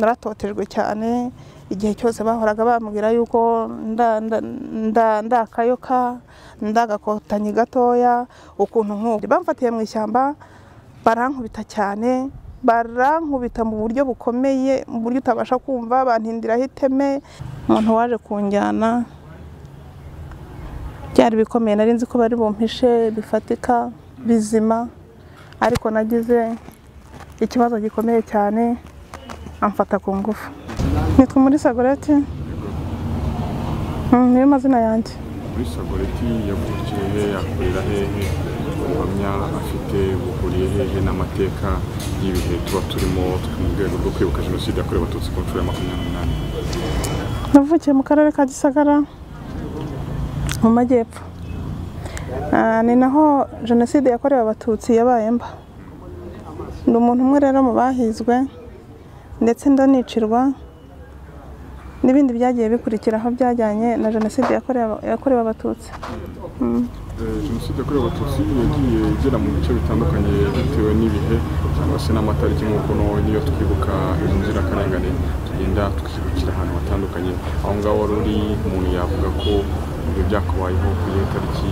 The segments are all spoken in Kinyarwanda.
Naratotejwe cyane igihe cyose, bahoraga bambwira yuko ndakayoka ndagakotanyi gatoya ukuntu nk'uko. Bamfatiye mu ishyamba barankubita cyane, barankubita mu buryo bukomeye, mu buryo utabasha kumva, bantindiraho iteme. Umuntu waje kunjyana byari bikomeye, nari nzi ko bari bumpishe bifatika bizima, ariko nagize ikibazo gikomeye cyane, amfata ku ngufu. Nitwa muri Sagoreti, niyo mazina yanjye. Muri Sagoreti yavukiye he, akorera hehe, ubuhamya afite buhuriye hehe n'amateka y'ibihe tuba turimo mu rwego rwo kwibuka Jenoside yakorewe Abatutsi ku nshuro ya 28? Navukiye mu karere ka Gisagara mu majyepfo. Ni naho Jenoside yakorewe Abatutsi yabaye mba. Ndi umuntu umwe rero mu bahizwe, ndetse ndanicirwa n'ibindi byagiye bikurikiraho byajyanye na Jenoside yakorewe Abatutsi. Jenoside yakorewe Abatutsi yagiye igera mu bice bitandukanye bitewe n'ibihe cyangwa se n'amatariki, nk'uko niyo twibuka izo nzirakarengane tugenda twibukira ahantu hatandukanye. Aho ngaho wari uri, umuntu yavuga ko ibyo byakubayeho kuri iyo tariki,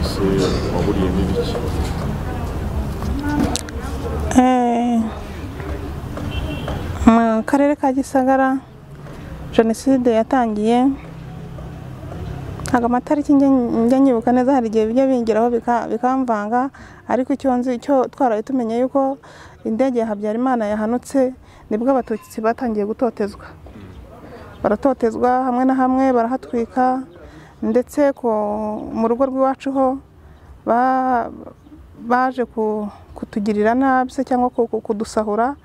ese waburiyemo ibiki? Mu karere ka Gisagara Jenoside yatangiye, ntabwo amatariki njya nyibuka neza, hari igihe bijya bingeraho bikamvanga, ariko icyo nzi cyo twaraye tumenye yuko indege ya Habyarimana yahanutse, nibwo Abatutsi batangiye gutotezwa. Baratotezwa hamwe na hamwe, barahatwika, ndetse mu rugo rw'iwacu ho baje kutugirira nabi se cyangwa kudusahura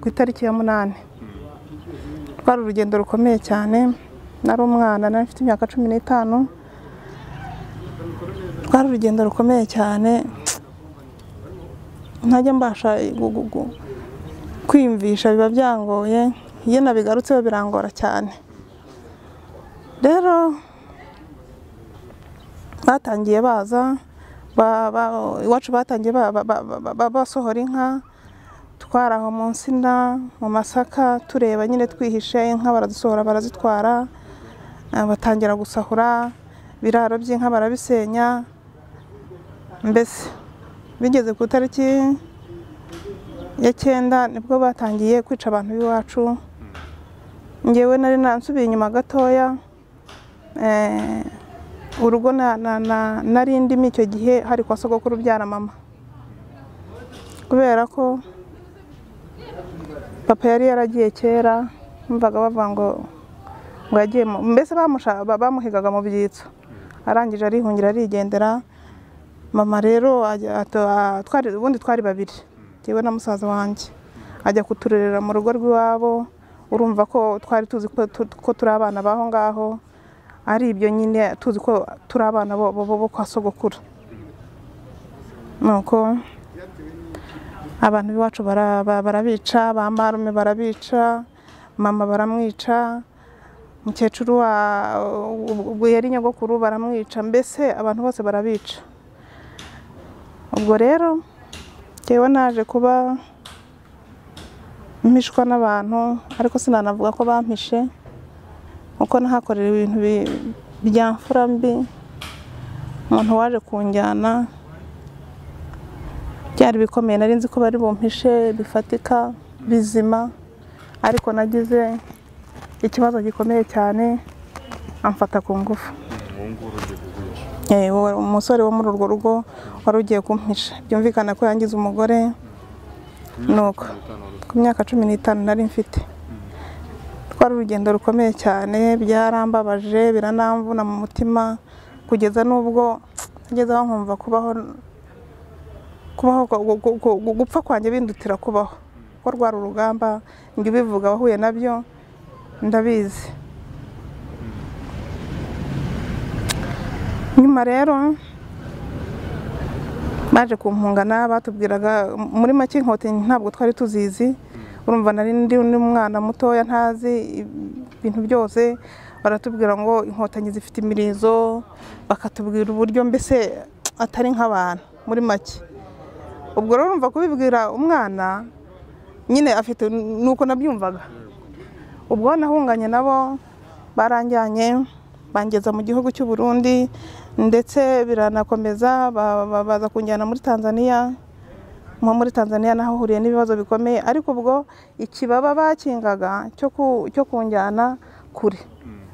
ku itariki ya 8. Rwari urugendo rukomeye cyane, nari umwana, nari mfite imyaka 15. Rwari urugendo rukomeye cyane, ntajya mbasha kwiyumvisha, biba byangoye, iyo nabigarutseho birangora cyane. Rero batangiye baza iwacu, batangiye basohora inka, twari aho mu nsina mu masaka tureba nyine twihishe, inka barazisohora barazitwara, batangira gusahura ibiraro by'inka barabisenya. Mbese bigeze ku itariki ya 9 nibwo batangiye kwica abantu b'iwacu. Ngewe nari nansubiye inyuma gatoya, urugo nari ndimo icyo gihe hari kwa sogokuru ubyara mama, kubera ko papa yari yaragiye kera, numvaga bavuga ngo yagiye, mbese bamuhigaga mu byitso, arangije arihungira arigendera. Mama rero ubundi twari babiri, njyewe na musaza wanjye, ajya kuturerera mu rugo rw'iwabo. Urumva ko twari tuzi ko turi abana baho ngaho, ari ibyo nyine tuzi ko turi abana bo kwa sogokuru. Nuko abantu b'iwacu barabica, ba marume barabica, mama baramwica, mukecuru wa yari nyogokuru baramwica, mbese abantu bose barabica. Ubwo rero njyewe naje kuba mpishwa n'abantu, ariko sinanavuga ko bampishe, kuko nahakorera ibintu bya mfura mbi. Umuntu waje kunjyana byari bikomeye, nari nzi ko bari bumpishe bifatika bizima, ariko nagize ikibazo gikomeye cyane, amfata ku ngufu. Umusore wo muri urwo rugo wari ugiye kumpisha, byumvikana ko yangize umugore. Nuko ku myaka 15 nari mfite. Twari urugendo rukomeye cyane, byarambabaje, biranamvuna mu mutima, kugeza n'ubwo ngeze aho nkumva kubaho gupfa kwanjye bindutira kubaho, ko rwari urugamba, njye ubivuga wahuye nabyo ndabizi. Nyuma rero baje kumpungana, batubwiraga muri make Inkotanyi ntabwo twari tuzizi, urumva nari ndi umwana mutoya ntazi ibintu byose, baratubwira ngo Inkotanyi zifite imirizo, bakatubwira uburyo mbese atari nk'abantu muri make. Ubwo rero urumva kubibwira umwana Nyine afite nuko nabyumvaga. Ubwo nahunganye nabo baranjyanye bangeza mu gihugu cy'u Burundi, ndetse biranakomeza baza kunjyana muri Tanzania. Muri Tanzania naho huriye n'ibibazo bikomeye, ariko ubwo ikibaba bakingaga cyo kunjyana kure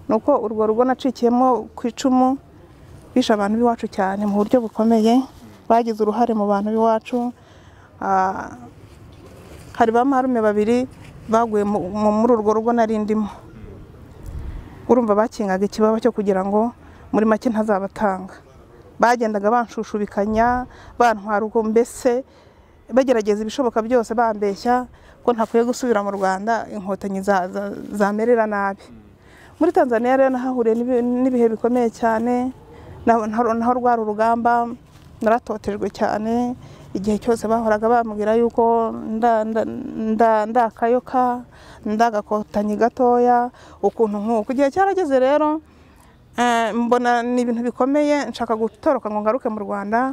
nuko urwo rugo nacikiyemo ku icumu, bisha abantu b'iwacu cyane mu buryo bukomeye, bagize uruhare mu bantu b'iwacu. Hari ba marume babiri baguye muri urwo rugo nari ndimo. Urumva bakingaga ikibaba cyo kugira ngo muri make ntazabatanga. Bagendaga banshushubikanya, bantwara uko, mbese bagerageza ibishoboka byose bambeshya ko ntakwiye gusubira mu Rwanda, inkotanyi zamerera nabi. Muri Tanzania rero nahahuriye n'ibihe bikomeye cyane, naho rwari urugamba, naratotejwe cyane. Igihe cyose bahoraga bambwira yuko ndakayoka, ndagakotanyi gatoya, ukuntu nk'uko. Igihe cyarageze rero mbona ni ibintu bikomeye, nshaka gutoroka ngo ngaruke mu Rwanda.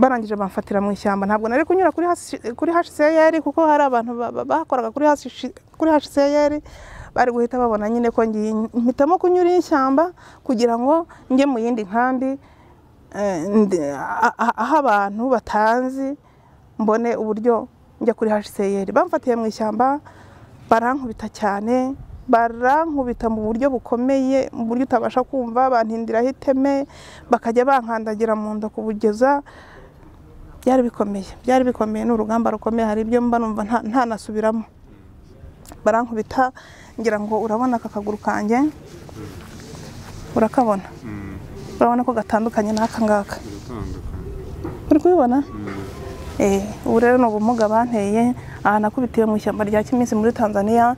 Barangije bamfatira mu ishyamba. Ntabwo nari kunyura kuri HCR kuko hari abantu bakoraga kuri HCR bari guhita babona nyine ko ngiye. Mpitamo kunyura ishyamba kugira ngo njye mu yindi nkambi aho abantu batanzi, mbone uburyo njya kuri HCR. Bamfatiye mu ishyamba barankubita cyane, barankubita mu buryo bukomeye, mu buryo utabasha kumva, bantindiraho iteme, bakajya bankandagira mu nda kubugeza. Byari bikomeye, byari bikomeye, ni urugamba rukomeye, hari ibyo mba numva ntanasubiramo. Barankubita ngira ngo urabona aka kaguru kanjye, urakabona, urabona ko gatandukanye n'aka ngaka, uri kubibona? Ubu rero ni ubumuga banteye. Aha nakubitiwe mu ishyamba rya Kimisi muri Tanzania,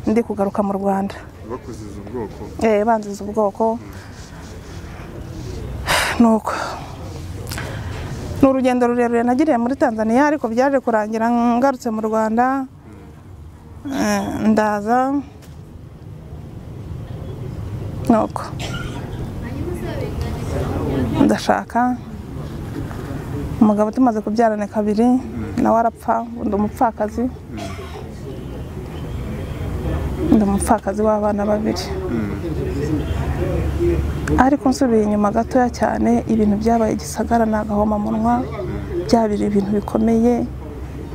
ndi kugaruka mu Rwanda. Bakuziza ubwoko? Banziza ubwoko. Nuko ni urugendo rurerure nagiriye muri Tanzania, ariko byaje kurangira ngarutse mu Rwanda. Ndaza nuko ndashaka umugabo, tumaze kubyarana kabiri nawe arapfa, ndi umupfakazi. Ndi umupfakazi w'abana babiri. Ariko nsubiye inyuma gatoya cyane, ibintu byabaye Gisagara ni agahomamunwa, byabiri ibintu bikomeye,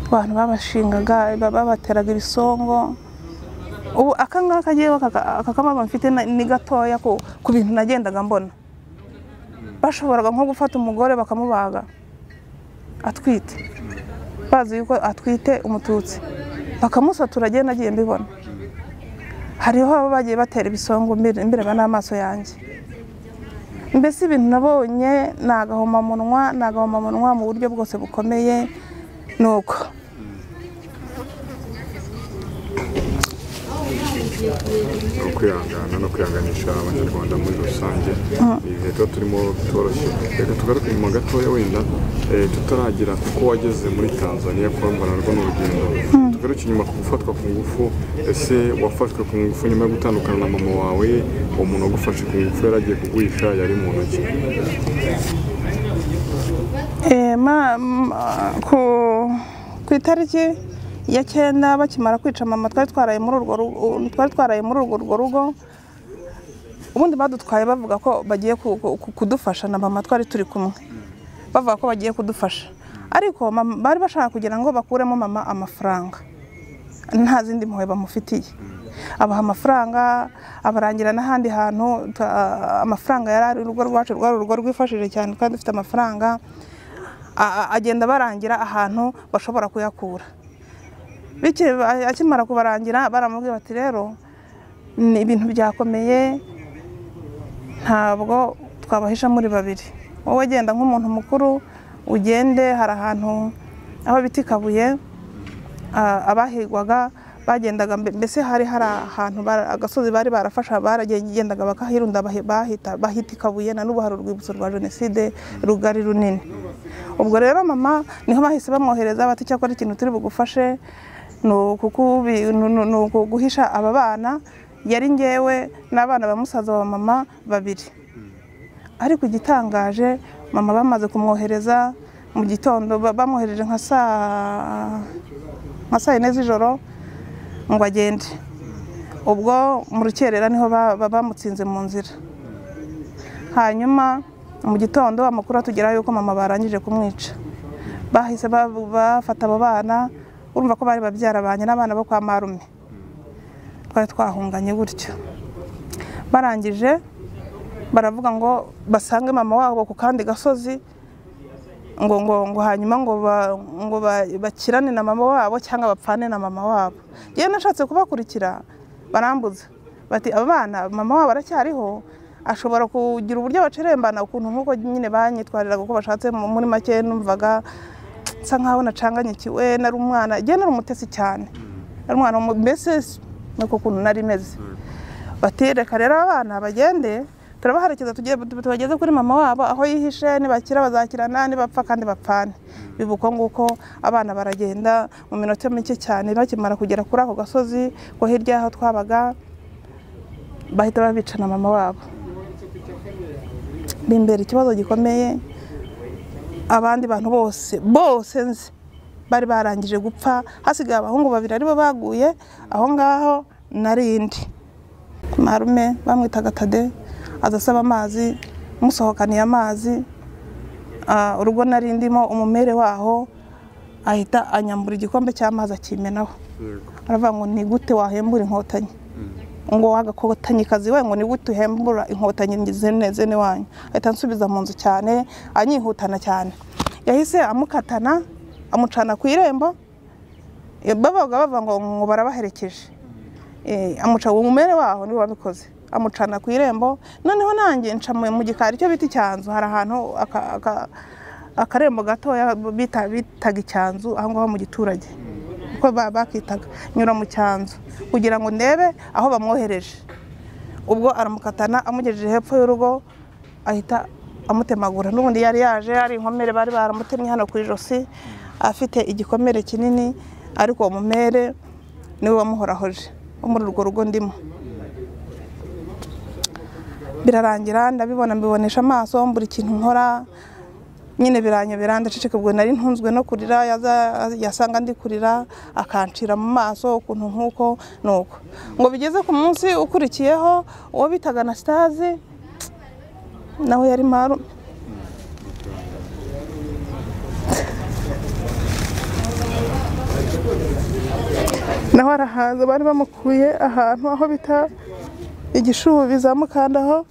abantu babashingaga, babateraga ibisongo. Ubu aka ngaka ngewe aka kababa mfite ni gatoya ku bintu nagendaga mbona. Bashoboraga nko gufata umugore bakamubaga atwite, bazi yuko atwite umututsi, bakamusatura. Agiye nagiye mbibona, hariho abo bagiye batera ibisongo mbireba n'amaso yanjye. Mbese ibintu nabonye ni agahomamunwa, ni agahomamunwa mu buryo bwose bukomeye. Nuko kwihangana no kwihanganisha abanyarwanda muri rusange, ibihe tuba turimo bitoroshye. Reka tugaruke inyuma gatoya wenda tutaragira kuko wageze muri Tanzania kwambara narwo ni urugendo. Tugaruke inyuma ku gufatwa ku ngufu. Ese wafashwe ku ngufu nyuma yo gutandukana na mama wawe? Uwo muntu wagufashe ku ngufu yari agiye kuguhisha yari mu ntoki? Ku itariki ya 9 bakimara kwica mama, twari twaraye muri urwo rugo. Ubundi badutwaye bavuga ko bagiye kudufasha, na mama twari turi kumwe, bavuga ko bagiye kudufasha, ariko bari bashaka kugira ngo bakuremo mama amafaranga, nta zindi mpuhwe bamufitiye. Abaha amafaranga, abarangira n'ahandi hantu. Amafaranga yari ari urugo rwacu, rwari urugo rwifashije cyane kandi dufite amafaranga. Agenda barangira ahantu bashobora kuyakura. Akimara kubarangira baramubwira bati rero ni ibintu byakomeye, ntabwo twabahisha muri babiri, wowe genda nk'umuntu mukuru ugende, hari ahantu aho biti Kabuye abahigwaga bagendaga, mbese hari ahantu agasozi bari barafasha, baragendaga bakahirunda, bahita Kabuye, na n'ubu hari urwibutso rwa jenoside rugari runini. Ubwo rero mama niho bahise bamwohereza bati cyakora ikintu turi bugufashe ni ukuguhisha aba bana, yari ngewe n'abana ba musaza wa mama babiri. Ariko igitangaje mama bamaze kumwohereza Mu gitondo bamwohereje nka saa 4 z'ijoro ngo agende. Ubwo mu rukerera niho bamutsinze mu nzira. Hanyuma mu gitondo amakuru atugeraho yuko mama barangije kumwica. Bahise bafata abo bana, urumva ko bari babyara banye n'abana bo kwa marume, twari twahunganye gutyo. Barangije baravuga ngo basange mama wabo ku kandi gasozi, ngo ngo ngo hanyuma ngo bakirane na mama wabo cyangwa bapfane na mama wabo. Yewe nashatse kubakurikira barambuza, bati aba bana mama wabo aracyariho, ashobora kugira uburyo bacerembana ukuntu nkuko nyine banyitwariraga uko bashatse. Muri make numvaga nsa nkaho nacanganyikiwe, nari umwana, njye nari umutesi cyane, nari umwana mbese nuko kuntu nari meze. Bati reka rero abana bagende turabaharekeza tubageze kuri mama wabo aho yihishe, nibakira bazakirana, nibapfa kandi bapfane. Bibuko nguko abana baragenda mu minota mike cyane, bakimara kugera kuri ako gasozi ko hirya aho twabaga bahita babicana mama wabo. Bimbera ikibazo gikomeye, abandi bantu bose bose nzi bari barangije gupfa, hasigaye abahungu babiri aribo baguye aho ngaho narindi. Marume bamwitaga Tade aza asaba amazi, musohokaniye amazi, urugo narindimo umumere waho ahita anyambura igikombe cy'amazi akimenaho. Aravuga ngo ni gute wahembura inkotanyi, ngo wagakotanyikazi we, ngo ni gute uhembura inkotanyi ngize neze ne wanyu. Ahita ansubiza mu nzu cyane, anyihutana cyane. Yahise amukatana amucana ku irembo, babaga bava ngo barabaherekeje. Amuca umumere waho niwe wabikoze, amucana ku irembo. Noneho nanjye nca mu gikari cyo bita icyanzu, hari ahantu akarembo gatoya bitaga icyanzu aho ngaho mu giturage uko bakitaga, nyura mu cyanzu kugira ngo ndebe aho bamwohereje. Ubwo aramukatana amugejeje hepfo y'urugo ahita amutemagura. N'ubundi yari yaje ari inkomere bari baramutemye hano ku ijosi, afite igikomere kinini, ariko uwo mumere niwe wamuhorahoje wo muri urwo rugo ndimo. Birarangira ndabibona, mbibonesha amaso, mbura ikintu nkora nyine biranyobera, ndaceceka. Ubwo nari ntunzwe no kurira, yasanga ndi kurira akancira mu maso ukuntu nkuko nuko. Ngo bigeze ku munsi ukurikiyeho uwo bitaga Anastase nawe yari marume, naho arahaza, bari bamukuye ahantu aho bita igishubi za Mukandaho,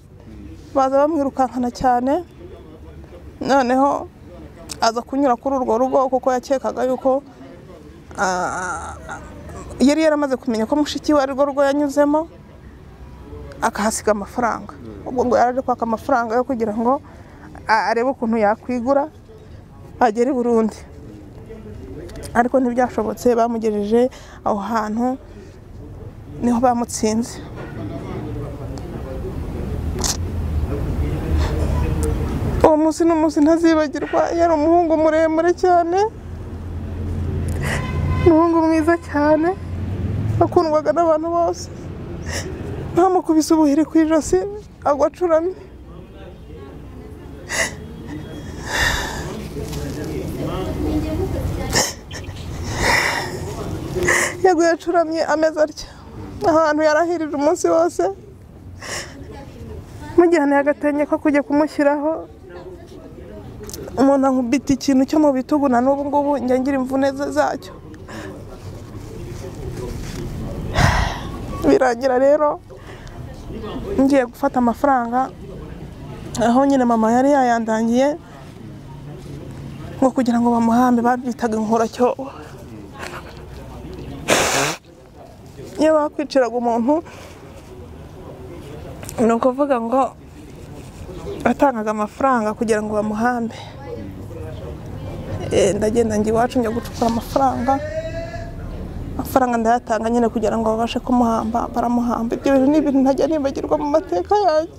baza bamwirukankana cyane. Noneho aza kunyura kuri urwo rugo kuko yakekaga yuko yari yaramaze kumenya ko mushiki we ari rwo rugo yanyuzemo, akahasiga amafaranga. Ubwo ngo yaraje kwaka amafaranga yo kugira ngo arebe ukuntu yakwigura agere i Burundi, ariko ntibyashobotse. Bamugejeje aho hantu niho bamutsinze. Uwo munsi n'umunsi ntazibagirwa, yari umuhungu muremure cyane, umuhungu mwiza cyane, akundwaga n'abantu bose. Bamukubise ubuhiri ku ijosi agwa acuramye. Yaguye acuramye ameze atya, ahantu yarahirije umunsi wose. Mujyana agatenge ko kujya kumushyiraho, umuntu ankubita ikintu cyo mu bitugu, na n'ubu ngubu njya ngira imvune zacyo. Biragira rero ngiye gufata amafaranga aho nyine mama yari yayandangiye ngo kugira ngo bamuhambe, babyitaga inkoracyobo. Iyo bakwiciraga umuntu ni ukuvuga ngo atangaga amafaranga kugira ngo bamuhambe. Ndagenda njya iwacu njya gucukura amafaranga, amafaranga ndayatanga nyine kugira ngo babashe kumuhamba, baramuhamba. Ibyo bintu ni ibintu ntajya nibagirwa mu mateka yanjye,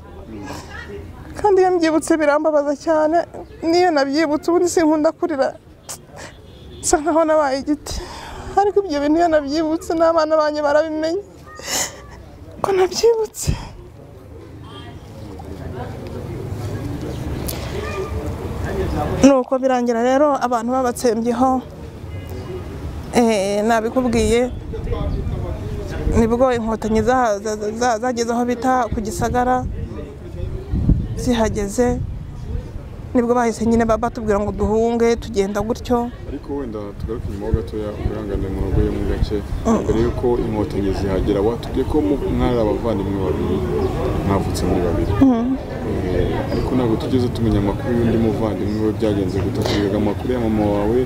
kandi iyo mbyibutse birambabaza cyane. Niyo nabyibutse ubundi sinkunda kurira, nsa nkaho nabaye igiti, ariko ibyo bintu iyo nabyibutse n'abana banjye barabimenya ko nabyibutse. Nuko birangira rero abantu babatsembyeho, nabikubwiye, nibwo inkotanyi zageze aho bita ku Gisagara, zihageze nibwo bahise nyine batubwira ngo duhunge, tugenda gutyo. Ariko wenda tugaruke inyuma gatoya, urangane mu rugo mu gake, mbere yuko inkotanyi zihagera watubwiye ko mwari abavandimwe babiri, mwavutse muri babiri, ariko ntabwo tugeze tumenya amakuru y'undi muvandimwe we byagenze gute. Tuvuga amakuru ya mama wawe,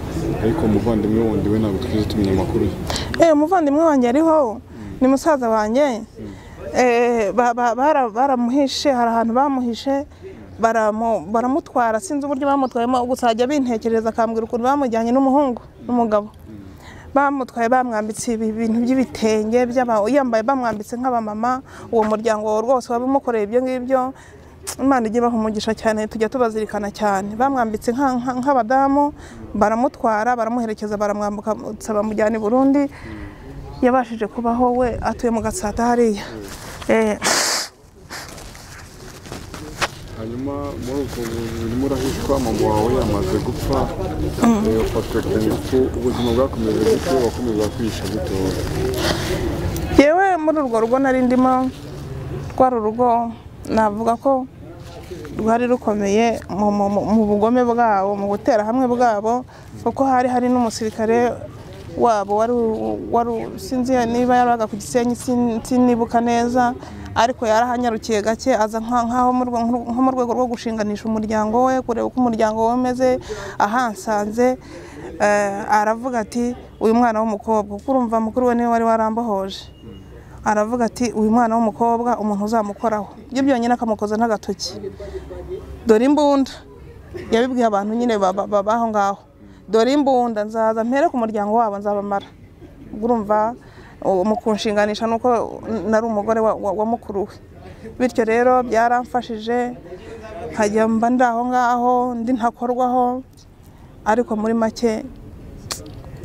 ariko umuvandimwe wundi we ntabwo tugeze tumenya amakuru ye. Umuvandimwe wanjye ariho, ni musaza wanjye. Baramuhishe, hari ahantu bamuhishe, baramutwara, sinzi uburyo bamutwayemo, gusa ajya bintekereza akambwira ukuntu bamujyanye n'umuhungu n'umugabo. Bamutwaye bamwambitse ibintu by'ibitenge yambaye, bamwambitse nk'abamama. Uwo muryango rwose wabimukoreye ibyo ngibyo, Imana ijye ibaha umugisha cyane, tujya tubazirikana cyane. Bamwambitse nk'abadamu, baramutwara, baramuherekeza, baramwambuka bamujyana i Burundi. Yabashije kubaho, we atuye mu Gatsata hariya. Hanyuma muri ubwo urimo urahishwa, mama wawe yamaze gupfa, ufatwa ku ngufu, ubuzima bwakomeje gute? Wakomeza kwihisha gute? Yewe muri urwo rugo nari ndimo, rwari urugo navuga ko rwari rukomeye mu bugome bwabo, mu gutera hamwe bwabo, kuko hari hari n'umusirikare wabo wari sinzi niba yarabaga ku Gisenyi, sinibuka neza, ariko yarahanyarukiye gake, aza nkaho nko mu rwego rwo gushinganisha umuryango we, kureba uko umuryango we umeze. Ahansanze aravuga ati uyu mwana w'umukobwa, kuko urumva mukuru we niwe wari warambohoje, aravuga ati uyu mwana w'umukobwa umuntu uzamukoraho ibyo byonyine akamukoza n'agatoki, dore imbunda. Yabibwiye abantu nyine babaho ngaho, dore imbunda, nzaza mpere ku muryango wabo nzabamara. Urumva mu kunshinganisha nuko nari umugore wa mukuru we. Bityo rero byaramfashije, nkajya mba ndi aho ngaho ndi ntakorwaho, ariko muri make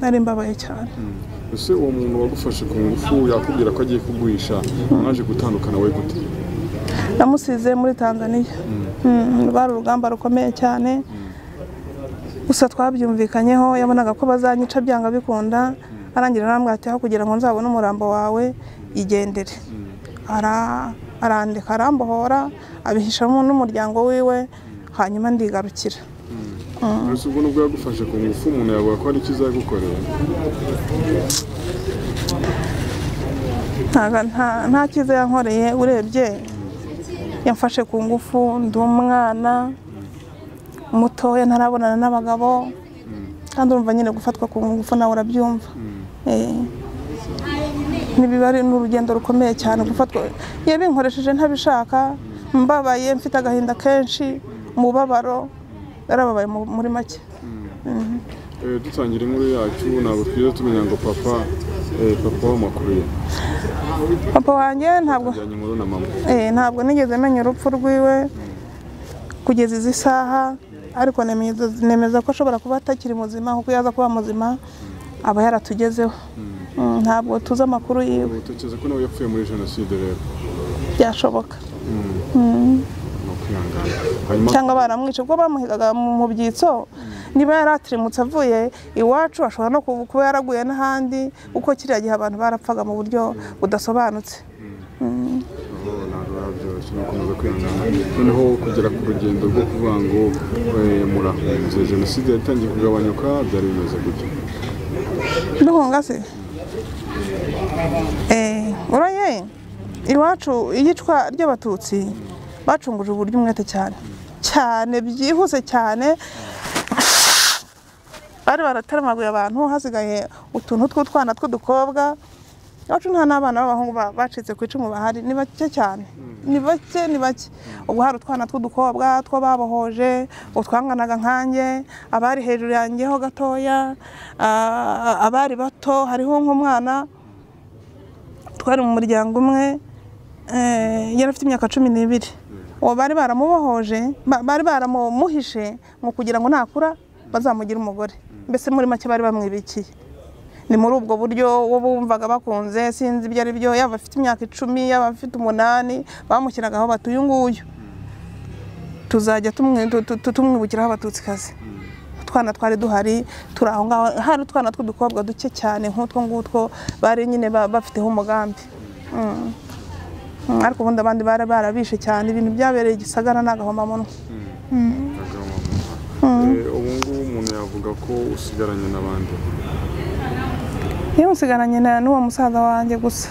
nari mbabaye cyane. Ese uwo muntu wagufashe ku ngufu yakubwira ko agiye kuguhisha, mwaje gutandukana we gute? Namusize muri Tanzania. Rwari urugamba rukomeye cyane, gusa twabyumvikanyeho, yabonaga ko bazanyica byanga bikunda, arangira arambwira ati aho kugira ngo nzabone umurambo wawe igendere. Arandika, arambohora, abihishamo n'umuryango wiwe, hanyuma ndigarukira. Ese ubwo nubwo yagufashe ku ngufu, umuntu yavuga ko hari icyiza yagukoreye? Nta cyiza yankoreye, urebye yamfashe ku ngufu, ndi umwana mutoya ntarabonana n'abagabo, kandi urumva nyine gufatwa ku ngufu nawe urabyumva. Nibiba ari n'urugendo rukomeye cyane gufatwa, yabinkoresheje ntabishaka, mbabaye, mfite agahinda kenshi, umubabaro, narababaye muri make. Dutangira inkuru yacu ntabwo twiza tumenya ngo papa w'amakuru ye. Papa wanjye ntabwo ntabwo nigeze menya urupfu rwiwe kugeza izi saha, ariko nemeza ko ashobora kuba atakiri muzima, kuko yaza kuba muzima aba yaratugezeho. Ntabwo tuzi amakuru yiwe. Utekereza ko nawe yapfuye muri jenoside rero? Byashoboka. Cyangwa baramwica, kuko bamuhigaga mu byitso. Niba yaratirimutse avuye iwacu, ashobora no kuba yaraguye n'ahandi, kuko kiriya gihe abantu barapfaga mu buryo budasobanutse. Noneho kugera ku rugendo rwo kuvuga ngo murahunze, jenoside yatangiye kugabanyuka, byari bimeze gutyo? Duhunga se? Uraye iwacu iyicwa ry'abatutsi bacunguje uburyo umwete cyane cyane, byihuse cyane. Bari barataramaguye abantu, hasigaye utuntu tw'utwana tw'udukobwa. Iwacu nta n'abana b'abahungu bacitse ku icumu bahari, ni bake cyane, ni bake, ni bake. Ubwo hari utwana tw'udukobwa two babohoje, utwanganaga nkanjye, abari hejuru yanjye ho gatoya, abari bato. Hariho nk'umwana twari mu muryango umwe, yari afite imyaka 12. Uwo bari baramubohoje, bari baramumuhishe ngo kugira ngo nakura bazamugira umugore, mbese muri make bari bamwibikiye. Ni muri ubwo buryo wo bumvaga bakunze, sinzi ibyo ari byo, yaba afite imyaka 10, yaba afite 8, bamushyiragaho bati uyu nguyu Tuzajya tumwibukiraho Abatutsikazi. Utwana twari duhari turi aho ngaho, hari utwana tw'udukobwa duke cyane nk'utwo ngutwo bari nyine bafiteho umugambi. Ariko ubundi abandi bari barabishe cyane, ibintu byabereye Gisagara n'agahomamunwa. Ubu ngubu umuntu yavuga ko usigaranye n'abandi? Iyo nsigaranye n'uwo musaza wanjye gusa.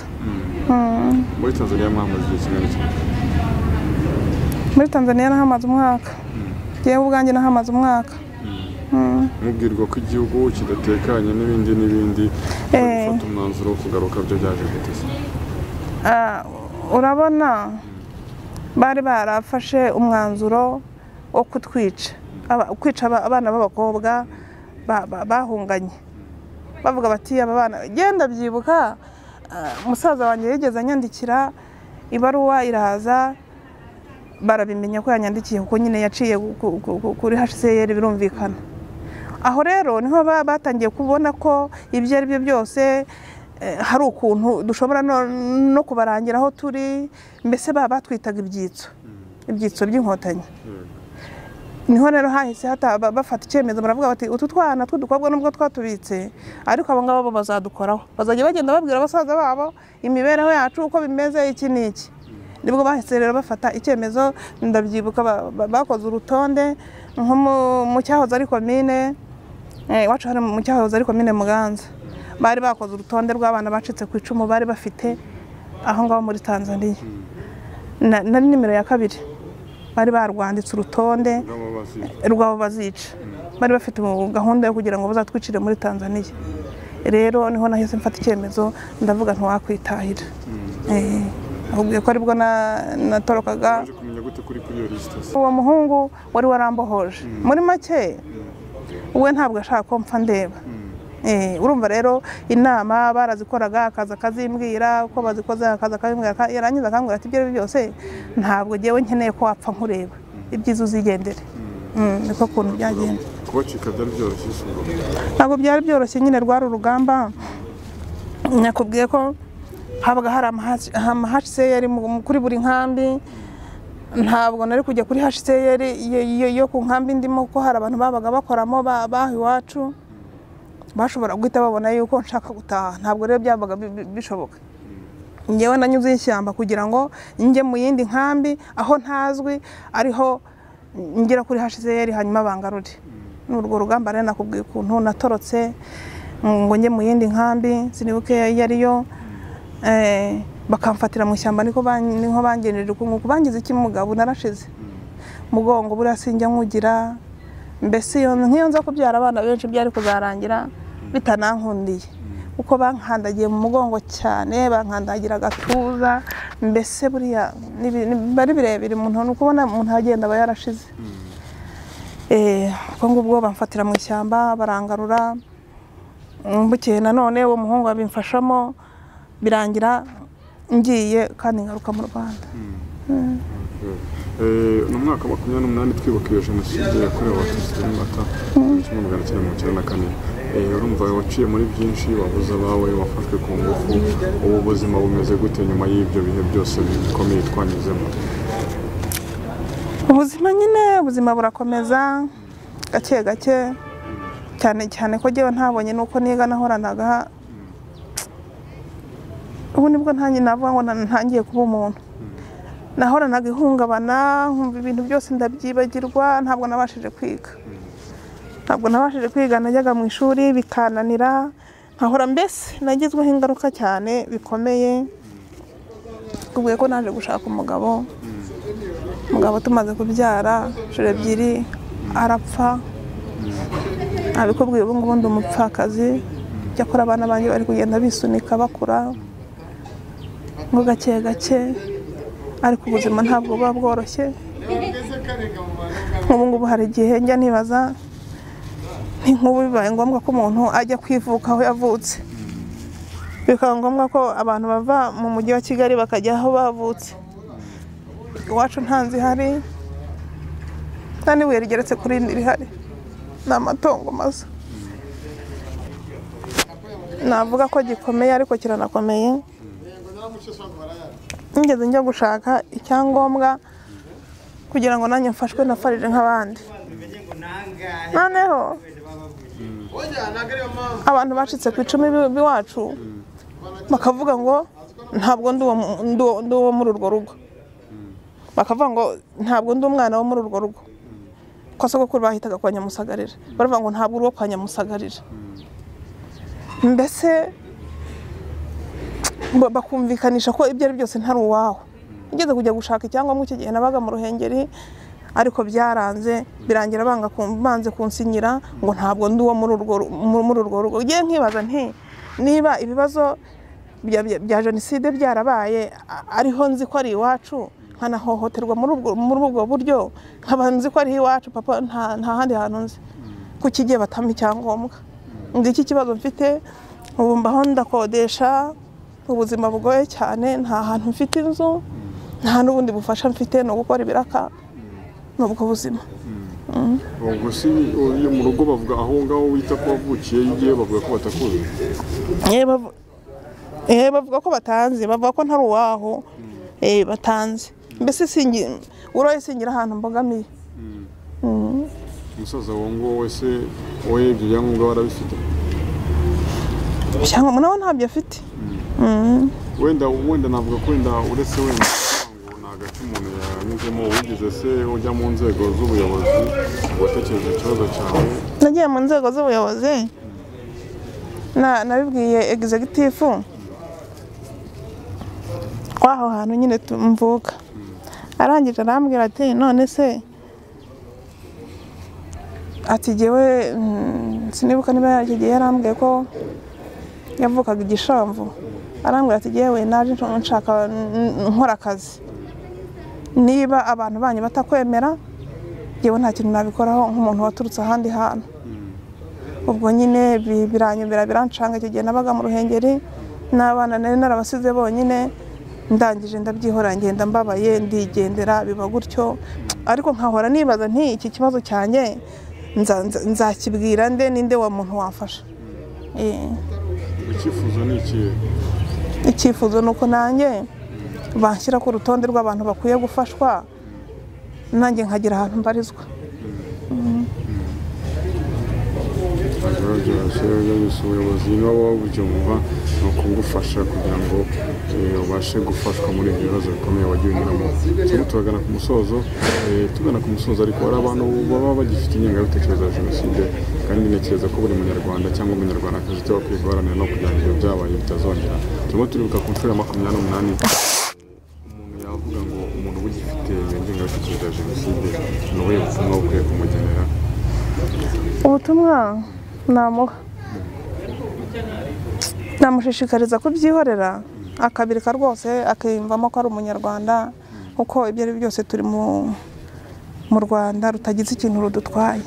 Muri Tanzania mwamaze igihe kingana iki? Muri Tanzania nahamaze umwaka. Yewe ubwanjye nahamaze umwaka. Mubwirwa ko igihugu kidatekanye n'ibindi n'ibindi, gufata umwanzuro wo kugaruka byo byaje gute? Urabona bari barafashe umwanzuro wo kutwica, kwica abana b'abakobwa bahunganye, bavuga bati aba bana. Genda byibuka musaza wanjye yigeze anyandikira ibaruwa iraza, barabimenya ko yanyandikiye kuko nyine yaciye kuri HCR, birumvikana. Aho rero niho batangiye kubona ko ibyo ari byo byose hari ukuntu dushobora no kubarangira aho turi, mbese batwitaga ibyitso, ibyitso by'inkotanyi. Niho rero hahise bafata icyemezo, baravuga bati utu twana tw'udukobwa nubwo twatubitse, ariko abo ngabo bazadukoraho, bazajya bagenda babwira abasaza babo imibereho yacu uko bimeze, iki n'iki. Nibwo bahise rero bafata icyemezo. Ndabyibuka bakoze urutonde nko mu cyahoze ari komine iwacu, hari mu cyahoze ari komine Muganza, bari bakoze urutonde rw'abana bacitse ku icumu bari bafite aho ngaho muri Tanzania. Nari nimero ya 2, bari barwanditse urutonde rw'abo bazica, bari bafite gahunda yo kugira ngo bazatwicire muri Tanzania. Rero niho nahise mfata icyemezo, ndavuga ntiwakwitahira. Ahubwo ko aribwo natorokaga. Uwo muhungu wari warambohoje muri make, we ntabwo ashaka ko mpfa ndeba. Urumva rero inama barazikoraga, akaza akazimbwira uko bazikoze, akaza akabimbwira, yarangiza akambwira ati ibyo byose ntabwo jyewe nkeneye ko wapfa nkureba, ibyiza uzigendere. Niko kuntu byagenda. Kubacika byari byoroshye? Ntabwo byari byoroshye nyine, rwari urugamba. Nakubwiye ko habaga hari ama HCR kuri buri nkambi. Ntabwo nari kujya kuri HCR yo ku nkambi ndimo, ko hari abantu babaga bakoramo baho iwacu bashobora guhita babona yuko nshaka gutaha. Ntabwo rero byabaga bishoboka. Njyewe nanyuze ishyamba kugira ngo njye mu yindi nkambi aho ntazwi, ariho ngera kuri HCR hanyuma bangarure. N'urwo rugamba rero nakubwiye ukuntu natorotse ngo njye mu yindi nkambi, sinibuke yariyo, bakamfatira mu ishyamba. Niko bangenjeje ukuntu bangize iki mugabo, narashize mugongo buriya sinjya nkugira. Mbese nk'iyo nza kubyara abana benshi byari kuzarangira bitanankundiye, kuko bankandagiye mu mugongo cyane, bankandagira agatuza, mbese buriya bari birebire, umuntu ni ukubona umuntu agenda aba yarashize. Ubwo ngubwo bamfatira mu ishyamba barangarura. Bukeye nanone uwo muhungu abimfashamo, birangira ngiye kandi ngaruka mu Rwanda. Ni umwaka wa 28 twibuka iyo jenoside yakorewe Abatutsi muri Mata 1994. Urumva waciye muri byinshi, wabuze abawe, wafashwe ku ngufu. Ubu buzima bumeze gute nyuma y'ibyo bihe byose bikomeye twanyuzemo? Ubuzima nyine, ubuzima burakomeza gake gake, cyane cyane ko jyewe ntabonye nuko niga nahoranaga. Ubu nibwo navuga ngo ntangiye kuba umuntu. Nahoranaga ihungabana, nkumva ibintu byose ndabyibagirwa, ntabwo nabashije kwiga. Ntabwo nabashije kwiga, najyaga mu ishuri bikananira, nkahora mbese nagizweho ingaruka cyane bikomeye. Kubwiye ko naje gushaka umugabo, umugabo tumaze kubyara inshuro 2 arapfa. Abikubwiye ubu ngubu ndi umupfakazi, cyakora abana banjye bari kugenda bisunika bakura ngo gake gake, ariko ubuzima ntabwo buba bworoshye. Ubu ngubu hari igihe njya nibaza nk'ubu bibaye ngombwa ko umuntu ajya kwivuka aho yavutse, bikaba ngombwa ko abantu bava mu mujyi wa Kigali bakajya aho bavutse. Iwacu nta nzu ihari, nta n'ibuye rigeretse kuri rindi rihari, ni amatongo maze. Navuga ko gikomeye ariko kiranakomeye. Ngeze njya gushaka icyangombwa kugira ngo nanjye mfashwe na farije nk'abandi. Noneho abantu bacitse ku icumi b'iwacu bakavuga ngo ntabwo ndi uwo muri urwo rugo, bakavuga ngo ntabwo ndi umwana wo muri urwo rugo, ko sogokuru bahitaga kwa Nyamusagarira, baravuga ngo ntabwo uri uwo kwa Nyamusagarira. Mbese bakumvikanisha ko ibyo ari byose ntari uwaho. Ngeze kujya gushaka icyangombwa icyo gihe nabaga mu Ruhengeri, ariko byaranze, birangira banga banze kunsinyira ngo ntabwo ndi uwo muri urwo rugo. Ngiye nkibaza nti niba ibibazo bya jenoside byarabaye ariho nzi ko ari iwacu, nkanahohoterwa muri ubwo buryo, nkaba nzi ko ari iwacu papa nta handi hantu nzi, kuki igihe batampa icyangombwa? Ngiki kibazo mfite ubu, mbaho ndakodesha, ubuzima bugoye cyane, nta hantu mfite inzu, nta n'ubundi bufasha mfite, no gukora ibiraka n'ubwo buzima. Ubwo si iyo mu rugo bavuga aho ngaho wita ko wavukiye, igihe bavuga ko batakuzi? Bavuga ko batanzi, bavuga ko ntari uwaho, batanzi. Mbese uroye singira ahantu mbogamiye. Umusaza wawe ngo wese wowe ibyo byangombwa warabifite? Ibyangombwa nawe ntabyo afite. Wenda navuga ko wenda uretse wenda ngo ni agace umuntu yanyuzemo, wigeze se ujya mu nzego z'ubuyobozi ngo watekereze ikibazo cyawe? Nagiye mu nzego z'ubuyobozi, nabibwiye executive kwaho hantu nyine mvuka, arangije arambwira ati none se, ati jyewe sinibuka niba icyo gihe yarambwiye ko yavukaga igishamvu, arambwira ati jyewe naje nshaka nkora akazi, niba abantu banyu batakwemera jyewe nta kintu nabikoraho nk'umuntu waturutse ahandi hantu. Ubwo nyine biranyobera birancanga. Icyo gihe nabaga mu Ruhengeri n'abana nari narabasize bonyine, ndangije ndabyihora ngenda mbabaye ndigendera, biba gutyo. Ariko nkahora nibaza nti iki kibazo cyanjye nzakibwira nde, ninde wa muntu wamfasha? Icyifuzo ni ikihe? Icyifuzo ni uko nanjye banshyira ku rutonde rw'abantu bakwiye gufashwa, nanjye nkagira ahantu mbarizwa. Ubuyobozi niba wabubyumva ni ukugufasha kugira ngo ubashe gufashwa muri ibyo bibazo bikomeye wagiye unyuramo. Turimo turagana ku musozo, tugana ku musozo, ariko hari abantu baba bagifite ingengabitekerezo ya jenoside, kandi ntekereza ko buri munyarwanda cyangwa umunyarwandakazi icyo bakwiye guharanira no kugira ngo ibyo byabaye bitazongera. Turimo turibuka ku nshuro ya 28, umuntu yavuga ngo umuntu ugifite iyo ngengabitekerezo ya jenoside ni ubuhe butumwa bukwiye kumugenera? Ubutumwa namuha, namushishikariza kubyihorera, akabireka rwose, akiyumvamo ko ari umunyarwanda, kuko ibyo ari byose turi mu Rwanda rutagize ikintu rudutwaye.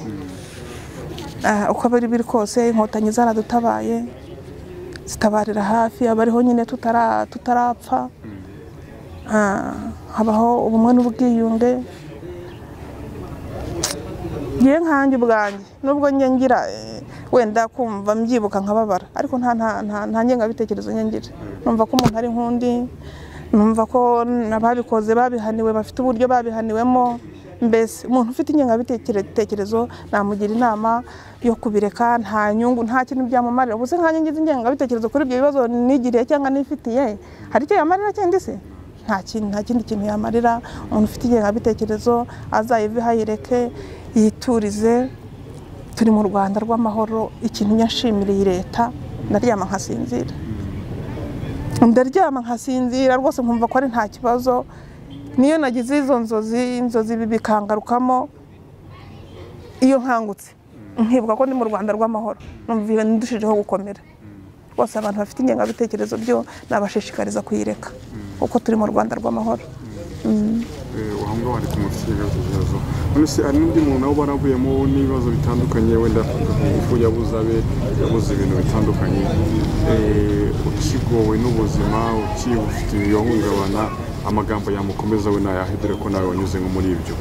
Uko biri biri kose inkotanyi zaradutabaye, zitabarira hafi abariho nyine tutarapfa, habaho ubumwe n'ubwiyunge. Ngiye nkanjye ubwanjye nubwo njye ngira wenda kumva mbyibuka nkababara, ariko nta ngengabitekerezo ngira. Numva ko umuntu ari nkundi, numva ko ababikoze babihaniwe, bafite uburyo babihaniwemo. Mbese umuntu ufite ingengabitekerezo namugira inama yo kubireka, nta nyungu, nta kintu byamumarira. Ubuse nkanjye ngize ingengabitekerezo kuri ibyo bibazo nigiriye cyangwa nifitiye, hari icyo yamarira cyangwa se nta kindi kintu yamarira. Umuntu ufite ingengabitekerezo azayive hayireke, yiturize. Turi mu Rwanda rw'amahoro. Ikintu nyashimiriye leta, ndaryama nkasinzira, ndaryama nkasinzira rwose, nkumva ko ari nta kibazo. Niyo nagize izo nzozi bikangarukamo, iyo nkangutse nkibuka ko ndi mu Rwanda rw'amahoro, numva ndushijeho gukomera. Rwose abantu bafite ingengabitekerezo byo nabashishikariza kuyireka, kuko turi mu Rwanda rw'amahoro. Aho ngaho hari kumufite ingengabitekerezo. None se hari n'undi muntu nawe baravuyemo n'ibibazo bitandukanye, wenda afata ku ngufu, yabuze abe, yabuze ibintu bitandukanye, ukigowe n'ubuzima, ukifite ibihungabana, amagambo yamukomeza we nayahe, dore ko nawe wanyuze nko muri ibyo?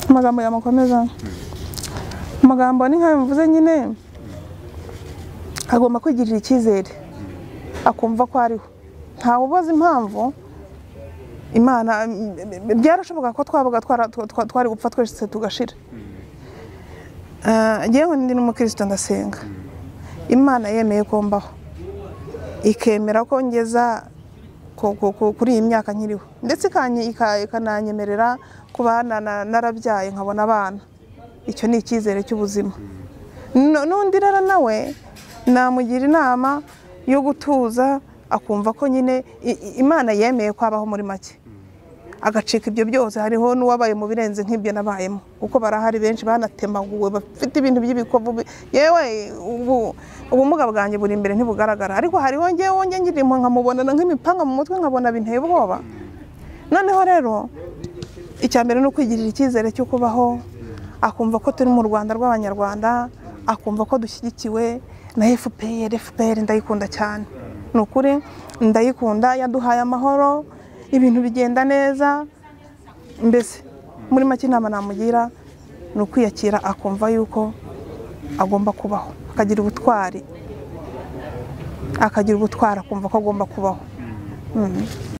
Amagambo yamukomeza, amagambo ni nkayo mvuze nyine, agomba kwigirira icyizere, akumva ko ariho, ntawe ubaza impamvu Imana byarashoboka ko twabaga twari gupfa twese tugashira. Njyewe ndi n'umukristo ndasenga. Imana yemeye ko mbaho, ikemera ko ngeza kuri iyi myaka nkiriho, ndetse ikananyemerera kuba narabyaye nkabona abana. Icyo ni icyizere cy'ubuzima. N'undi rero nawe namugira inama yo gutuza, akumva ko nyine Imana yemeye ko abaho muri make, agacika ibyo byose. Hariho n'uwabaye mu birenze nk'ibyo nabayemo, kuko barahari benshi banatemaguwe bafite ibintu by'ibikovu. Yewe ubumuga bwanjye buri imbere ntibugaragara, ariko hariho ngewe ngira impuhwe nkamubonana nk'imipanga mu mutwe, nkabona binteye ubwoba. Noneho rero icya mbere ni ukwigirira icyizere cyo kubaho, akumva ko turi mu Rwanda rw'Abanyarwanda, akumva ko dushyigikiwe na FPR. FPR ndayikunda cyane, ni ukuri ndayikunda, yaduhaye amahoro, ibintu bigenda neza. Mbese muri make inama namugira ni ukwiyakira, akumva yuko agomba kubaho, akagira ubutwari, akumva ko agomba kubaho.